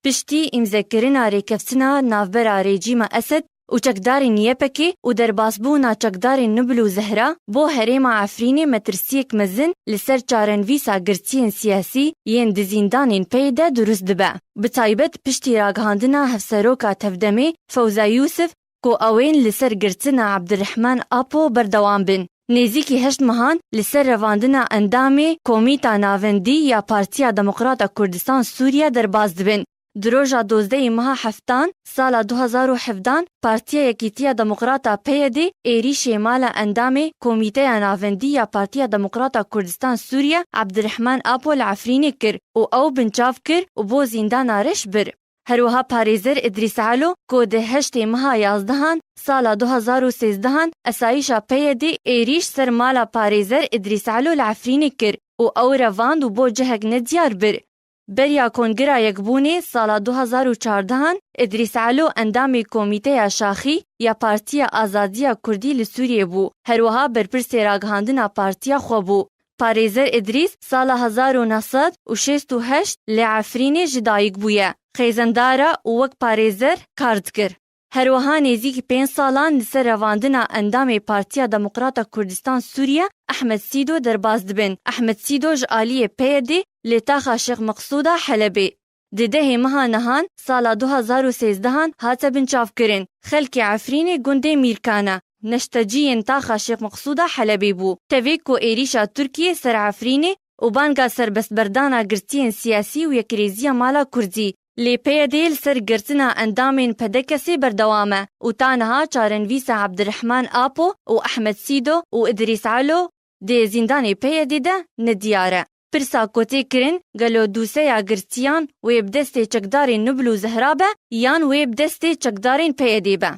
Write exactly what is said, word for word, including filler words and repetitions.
Piştî îmzekirina rêkeftina navbera rejîma Esed û çekdarên Y P G û derbasbûna çekdarên Nubil û Zehra, bo herêma Efrînê metirsiyek mezin li ser çarenivîsa girtiyên siyasî yên di zîndanên P Y D durust dibe. Bi taybet piştî ragihandina hevseroka Tevdemê Fewza Yûsif, ku ew ên li ser girtina Abdurrahman Apo berdewam bin. Nêzîkî heşt mehan li ser revandina endamê Komîta Navendî ya Partiya Demokrata Kurdistan Sûriye derbas dibin. Di roja dozdehê meha heftan sala du hezar û hevdan, Partiya Yekîtiya Demokrata P Y D êrîşê mala endamê Komîteya Navendî ya Partiya Demokrata Kurdistan Sûriye Abdurrahman Apo li Efrînê kir û ew binçav kir û bo zîndana reş bir. Herwiha parêzer Idrîs Elo, ku di heştê meha yazdehan sala du hezar û sêzdehan esayîşa P Y D êrîş ser mala parêzer Idrîs Elo li Efrînê kir û ew revand û bo cihek nediyar bir. Beriya Kongira Yekbûnê sala du hezar û çardehan, Idrîs Elo endamê Komîteya Şaxî ya Partiya Azadiya Kurdî li Sûriyê bû. Herwiha berpirsê ragihandina partiya xwe bû. Parêzer Idrîs sala hezar û neh sed û şêst û heşt li Efrînê ji dayik bûye. Xêzendar e û wek parêzer kar dikir. Herwiha nêzîkî pênc salan li ser revandina endamê Partiya Demokrata Kurdistan Sûriye Ehmed Sîdo derbas dibin. Ehmed Sîdo ji aliyê P Y D li taxa Şêx Meqsûda Helebê. Di dehê meha nehan sala du hezar û sêzdehan hate binçavkirin. Xelkê Efrînê gundê Mîrkane, neşteciyên taxa Şêx Meqsûda Helebê bû. Tevê ku êrîşa Tirkiyê ser Efrînê û banga serbestberdana girtiyên siyasî û yekrêziya mala Kurdî, lê P Y D li ser girtina endamên P D K S'ê berdewam e û ta niha çarenivîsa Abdurrahman Apo û Ehmed Sîdo û Idrîs Elo di zîndanê P Y D de nediyar e. Pirsa ku tê kirin, gelo dûseya girtiyan wê bi destê çekdarên Nubil û Zehra be yan wê bi destê çekdarên P Y D be?